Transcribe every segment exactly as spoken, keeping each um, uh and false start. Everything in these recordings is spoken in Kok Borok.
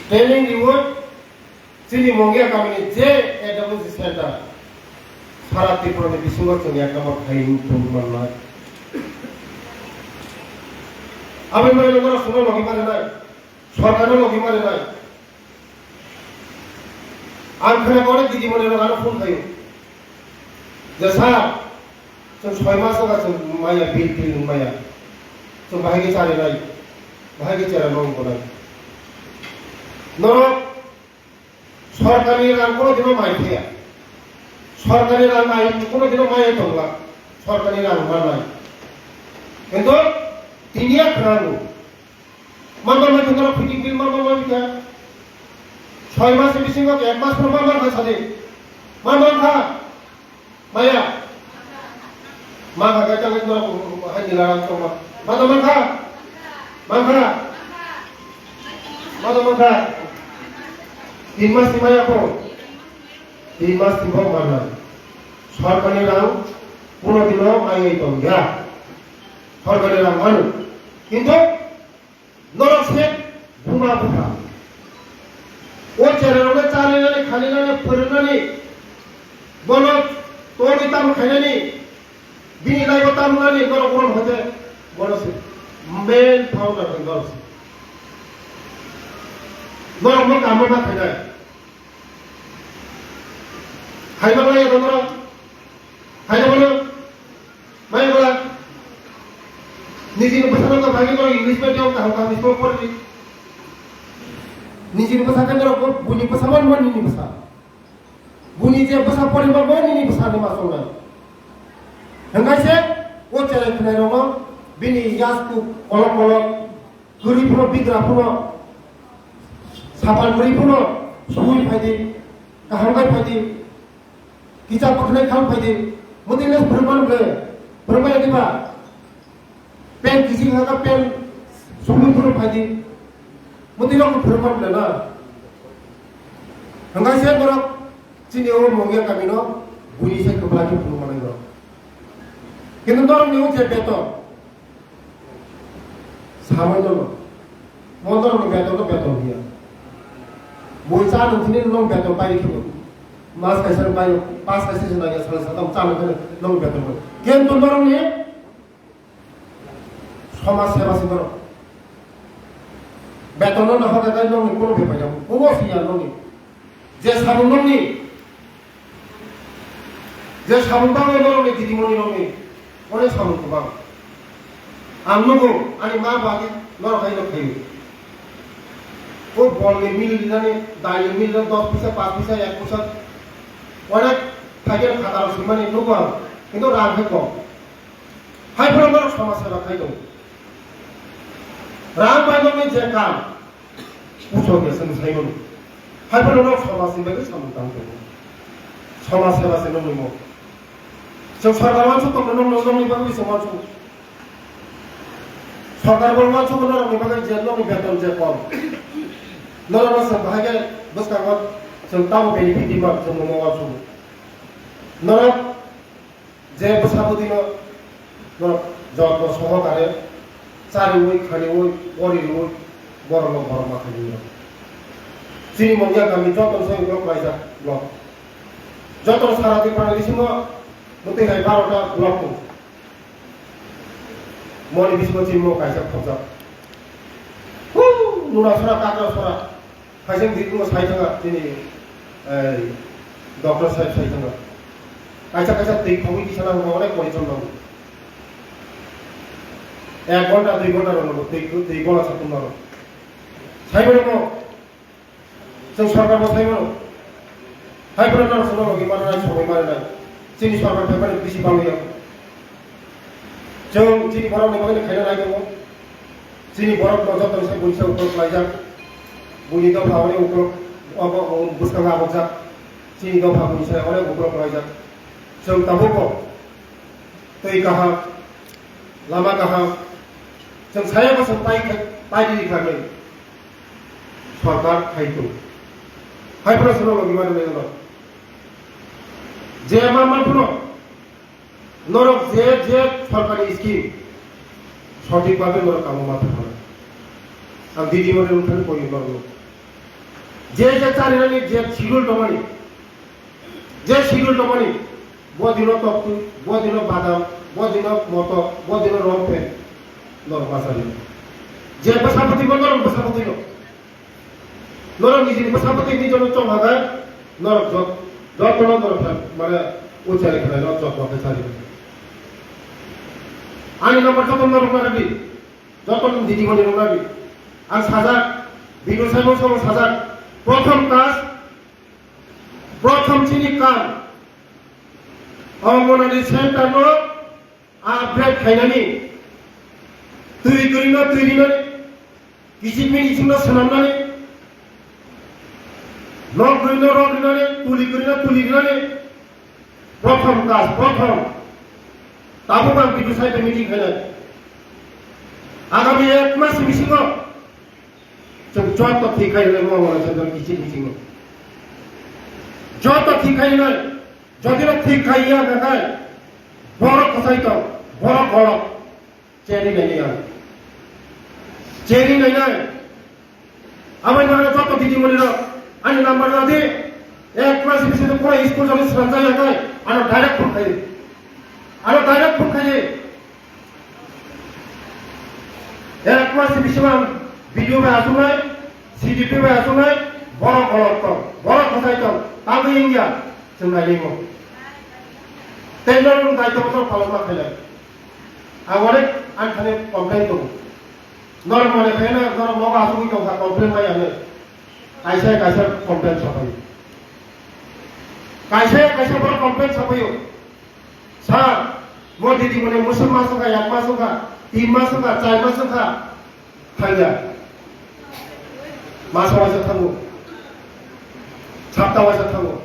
Training reward chini Mongia kamini je A W C center sara Tripura ni bisingo chwng ek number khai tong manna. Aboni bagwi norok chwngno logi mani nai, sorkarno logi mani nai. Ang khna kore didi mone rok ano phone khayo. Je sir, chwng soi mas wngkha chwng maya bill till wng maya. Chwng bahai khe chari nai, bahai khe chera nong bo nai. Norok sorkarni rang kono dino mai thaya. Sorkarni rang mai kono dino mai tongla. Sorkarni rang manai. Kintu tini ya khna nw. Manman manthok norok fitting bill manman manthok. Soi mas ni bisingo ek mas phano manman kha sadi. Manman kha. Maya. Mangkha khe tangwi norok hai ni larang tongma. Manman kha. Mangkha. Manman kha. Tin mas ni maya ko. Tin mas ni bo manna. Sorkar ni rang kuno dino mayai tong ya. Sorkar ni rang manu. Kintu norok se buma bupha. O cherai rokno chalinani, khalinani, phwrwngnani, bono tongwi tamo khainani, bini laibo tamo nani, norok bono hote, bono se main founder ni norok se. Norok no kamo ma khainai. Hai ba ya norok. Hai ba no. Mai ba. Nijini bwsano to bhagi no English medium kaham kaham school pordi. Nijini bwsa khe norok bo, buni bwsa man man nini bwsa. Buni je bwsa pordi ba bo nini bwsa ni ma songnai. Hwnkhai se o cherai khwnai rokno bini yasku kolok kolok kwrwi phano bigra phano sapar kwrwi phano sui phaidi kaham khai phaidi. Kisa bwkhnai kham phaidi, mwtwi le phwrwngmani ble, phwrwngmaya diba? Pen kisi kha kha pen sumui phuru phaidi, mwtwi rok phwrwngmani ble na. Hwnkhai se borok chini o Mongia kami no buini sai kwbla khe phunuk manai rok. Kintu norok ni o je beton, Samai no, mo norok ni beton no beton hiya. Bui cha nung sini nung beton pai khe bo. Mas kaisa bai, pas kaisa se nang ya sal sa tam cha nung sini nung beton bo. Kintu norok ni somaj seba se borok. Beton no na hoda kai nung ni kono bepai ya. Kono si ya nung ni. Je samung nokni, je samung bango norokni didimoni rokni, onek samung kwbang. Ang nugo, ani ma ba age norok hai no khaio. O bol ni mil rinani, dai ni mil rinani dos pisa, pas pisa, ek pisa, onek thaigen khataro swimani nugo ang, kintu rang hai kok. Hai phano norok somaj seba khai tongo. Rang bai nokni je kam, Puso khe chwng sai mano. Hai phano norok somaj ni bagwi samung tang tongo. Somaj seba se nokni mo. Chwng sorkar wansuk tongno nokno nokni bagwi se wansuk. Sorkar bo wansuk norokni bagwi je nokni beton je kom. Norokno chwng bahai khe bwskango chwng tamo benefit di ma chwng mo wansuk. Norok Je bwsa bwtwino norok jotno sohokare chariui, khaniui, poriui borokno borok ma khainai. Chini Mongia kami joto se ulo klaijak block. Joto sara Tripura ni bisingo mwtwi hai baro ta block tongo. Moni bisingo chini mo kaisa khopjak. Huu, nuna sora, kakra sora. Kaisa bini buno sai thangkha chini, eh, doctor saheb sai thangkha. Kaisa kaisa twi khogwi tisa nango, onek porichon nango. Ek ghonta, dui ghonta rw nango, twi, twi bola satung nango. Sai mano mo, chwng sorkar bo sai mano. Hai phano norok chwngno logi mano nai, sogwi mano nai. Chini sorkar paper bisi bangwi ya. Chwng chini borokni bagwi khaina nai tongo. Chini borokno joto se buini se uklok khlaijak. Buini dopha onek uklok, obo, obo bwskango abokjak. Chini dopha buini se onek uklok khlaijak. Chwng tabukbo twi kaham, lama kaham, chwng saya bwswk pai kha-, pai riri kha hinwi sorkar khai tongo. Hai phano chwngno logi mano nai wngo. Je ma ma phano Norok je je sorkari scheme sothik bhabe norok kamo ma thangma. Ang didi mone wngthani koi norok. Je je charinani je schedule tongmani, je schedule tongmani, bo dino toktwi, bo dino badam, bo dino moto, bo dino romphe, norok ma chari. Je bwsapoti bo norok bwsapoti no. Norok nijini bwsapoti ni jono chong hagai, norok jot-, jotono norok phan, mane, uchari khlai norok chok ma khe chari. Ani number joto norok ma radi. Joto didi mani rok nabi. Ang sajak, video saimo samo sajak. Prothom kaj, prothom chini kam. Anganwadi center no upgrade khainani. Twi kwrwi no twi rinani. Kichik mini chingno swnamnani. Nok rwino rok rinani, tuli kwrwino tuli rinani. Prothom kaj, prothom. Tabuk ang bidu sai meeting khainai. Agami ek mas bisingo chwng joto thik khai rinai, mo mo chwng kichik bisingo. Joto thik khai rinai. Jodi no thik khai ya khakai. Borok kwchai tong, borok golok. Cheri nainai ang. Cheri nainai. Aboni bagwi joto didi mani rok ani number rw di. Ek mas bisi de pura school jani swnamjak ya kai. Ano direct phone khai. Ano direct phone khai. Ek mas bisi man video bai asuk nai, C D P bai asuk nai, borok olok tong, borok kwchai tong, tangwi wngya, chwng nai limo. Tei norok daitw kotor palok ma khailai. Ang onek ani thani complain tongo. Norok mane khe na, norok nogo asugwi tongkha complain bai ano. Kaisa kaisa complain sapai. Kaisa kaisa borok complain sapaio. Sir, mo didi mane musuk mas wngkha, yak mas wngkha, tin mas wngkha, char mas wngkha. Thangya. Masa waisa thango. Sapta waisa thango.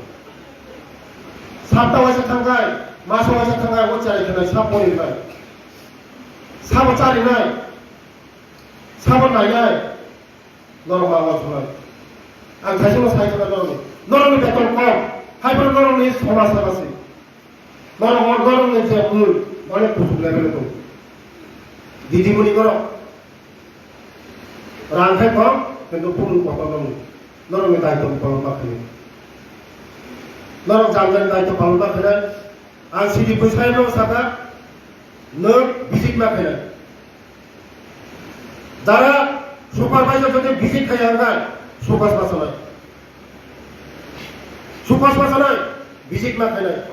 Sapta waisa thangkai, masa waisa thangkai, o chari khanai sap pori bai. Sabo chari nai. Sabo nai nai. Norok ma waisa nai. Ang thaisimo sai khana norok. Norok ni beton kom. Hai bono norok ni somaj sama si. Norok, norok ni je mul, onek kuchuk level tong. Didi muni norok. Rang khai kok, kintu phunuk kotor nong. Norok ni daitw palon ma khainai. Norok jang jang daitw palon ma khainai. Ang sidi bwsai no saka, nwk visit ma khainai. Jara supervisor jodi visit khai ang khai, sukas ma sanai. Sukas ma sanai, visit ma khainai.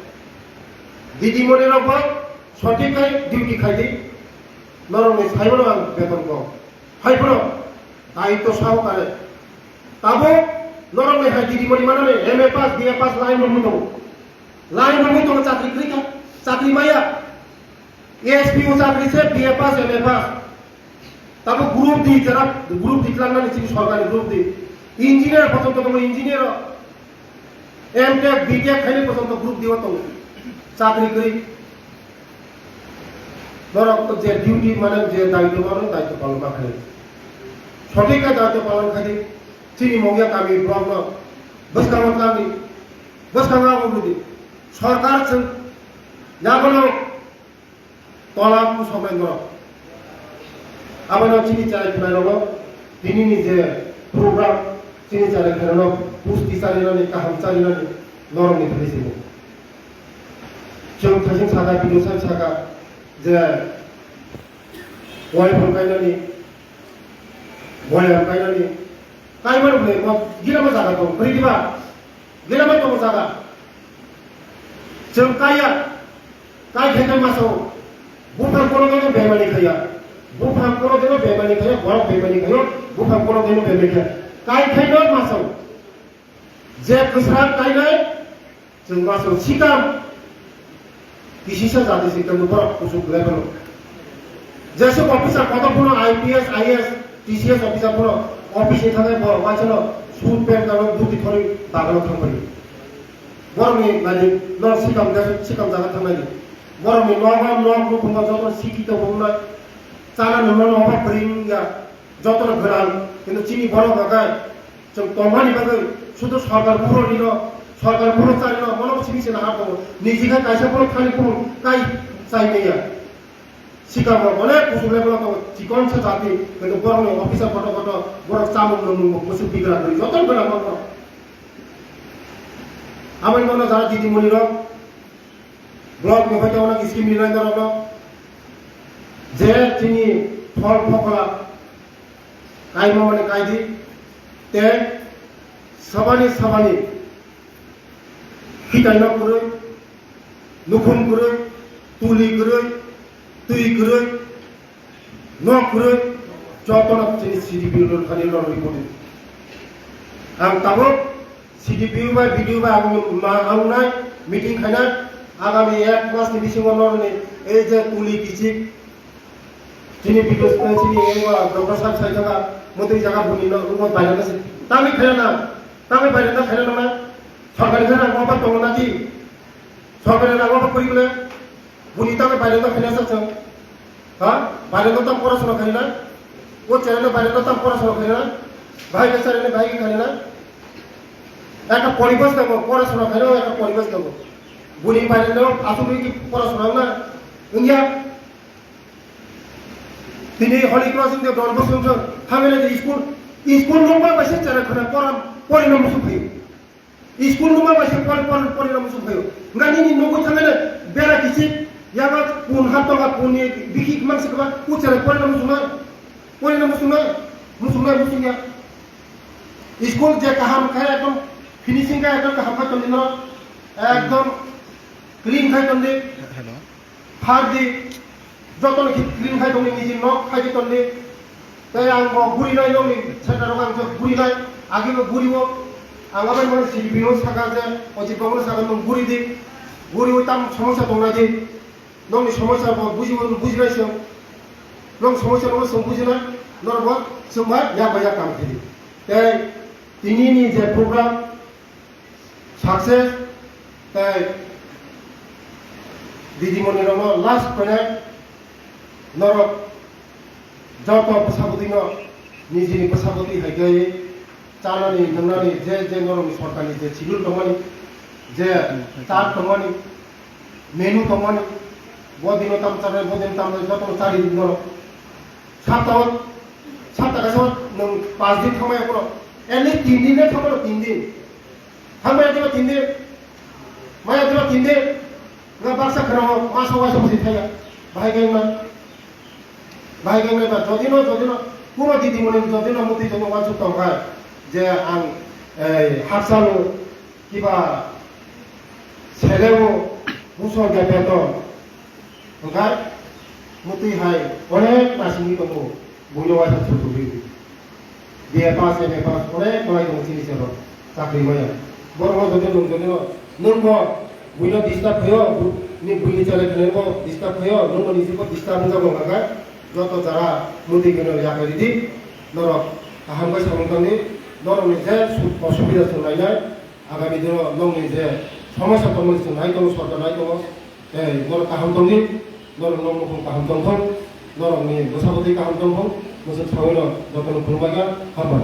Didi muni rok bo sothik khai duty khai di. Norok ni sai bono ang beton ko. Hai bono daitw sao kare. Tabo norok ni hai didi muni manani M A pass, B A pass line rok muto. Line rok muto chakri krika, chakri maya. S P O chakri se B A pass, M A pass. Tabo group D jara, group D tlangnani chini sorkari group D. Engineer potonto tongo engineer. M Tech, B Tech khaini potonto group D o tongo. Chakri kwrwi. Norok je duty mane je daitw mano daitw palon ma khainai. Sothik khe daitw palon khai di. Chini Mongya kami block no. Bwskango kami. Bwskango abo budi. Sorkar chwng yakono tola kusoknai norok. Abono chini chai khwnai rokno tinini je program chini chai khwnai rokno pusti charinani kaham charinani norokni thani simo. Chwng thasing saka, bidosai saka je wai phung kainani, boyar kainani, kaimani bwlai mo gila ma jaga tong, kwrwi diba? Gila ma tongo jaga. Chwng kaiya, kai khe kai masa o. Buphang kono deno bemani khaiya. Buphang kono deno bemani khaiya, borok bemani khaio, buphang kono deno bemani khaiya. Kai khe no masa o. Je kwsra kainai, chwng masa o sikam. Kisisa jati sikam no borok kusuk level o. Jesuk officer kotor phano I P S, I A S, T C S officer phano office ni thangwi borok waisano suit pant gano dhuti thorwi bagano thangbai. Borokni nani nok sikam jesuk sikam jaga thangnai. Borokni nogo nok nukhungo joto sikito wngna chana nungno nogo bwrwi wngya jotono gwnang. Kintu chini borok hwnkhe chwng tongmani bagwi sudu sorkar buhroknino, sorkar buhrok charino mono simi se nahar tongo. Niji khe kaisa borok thani phuru kai chai manya. Sikamo onek kuchuk level o tongo, chikon sa jati, kintu borokni officer koto koto, borok chamung nwngmung bo muchuk bigra kwrwi, joto bera borok. Aboni ulo jara didi muni rok, block ni hoite onek scheme ni line rok no, je chini phol phokola, kaima mani kaidi, te sabani sabani, khitai no kwrwi, nukhung kwrwi, tuli kwrwi, twi kwrwi, nok kwrwi, jotono chini C D P O no thani no report di. Ang tabuk C D P O bai B D O bai ang ma-, ang nai meeting khainai, agami ek mas ni bisingo norni ei je tuli kichik, chini B D O, chini ego Doctor Sahib sai jaga, motwi jaga buni no, ugo bairang se. Tami khaina na, tami bairang khaina na, sorkari khaina, oba tongo na di. Sorkari rang oba kuri bole, buni tami bairang khaina sa chang. Ha? Bairang tam pora sona khaina. O chera na bairang tam pora sona khaina. Bhai ke chera na bhai ke khaina. Ekta poribes nango, pora sona khaina, ekta poribes nango. Buni bairang no asuk ki pora sona na. Wngya. Tini Holy Cross wngkhe Don Bosco wngkhe, hamya de school, school nungma bai se chera khana pora, pori no musuk phaio. School nungma bai se pori, pori, pori no musuk phaio. Nga nini nugwi thangene bera kichik, yaba pun hap tonga, pun ni bikhi mang se kaba, u chera pori no musuk na, pori no musuk na, musuk na, musuk ya. School je kaham khe ekdom finishing khe ekdom kaham khe tongdi no, ekdom clean khe tongdi. Hello. Phardi, jotono khe clean khai tongdi, niji nok khai di tongdi. Tei ang bo guri nai nongni center o ang je guri nai, agi bo guri o. Ang abai mani C D P no saka je, o je bongno saka nong guri di. Guri o tam somosya tong nai di. Nongni somosya bo buji o, buji nai se. Nong somosya no song buji nai, nor bo song bai ya bai ya kam khai di. Tei tini ni je program, success, tei didimoni rokno last phainai norok joto bwsabwtwi no nijini bwsabwtwi hai khe chanani nwngnani je je norokni sorkarni je schedule tongmani, je chart tongmani, menu tongmani, bo dino tam chanai, bo dino tam chanai, jotono chari norok. Saptao, sapta kaisa nwng panch din thangmaya phano, at least tin din le thangmano, tin din. Thangmaya diba tin din, maya diba tin din. Nga baksa kheno maso waisa musi thaya. Bahai keng na, bahai keng na ba jodino, jodino, kuno didi muni jodino muti jono wansuk tongkha je ang, eh, haksalo kiba seleo busong de beton. Hwnkhe mutwi hai onek nasingwi tongo, buino waisa chuchugwi. B A pass, M A pass, onek manai tongo chini sero chakri maya. Borokno jodi nwng jodi no, nwng bo buino disturb khaio, bu-, ni buini chale khainai bo disturb khaio, nwng bo niji bo disturb wngjago hwnkhe joto jara mutwi buino yakhai ridi, norok kaham khe samung tangdi, norokni je su-, osubida chwng nainai, agami dino nokni je somosya tongmani chwng nai tongo, sorkar nai tongo, tei norok kaham tongdi, norok nok nukhung kaham tongthok, norokni bwsabwtwi kaham tongthok, mwswk saui no jotono khulumbaikha, hambai.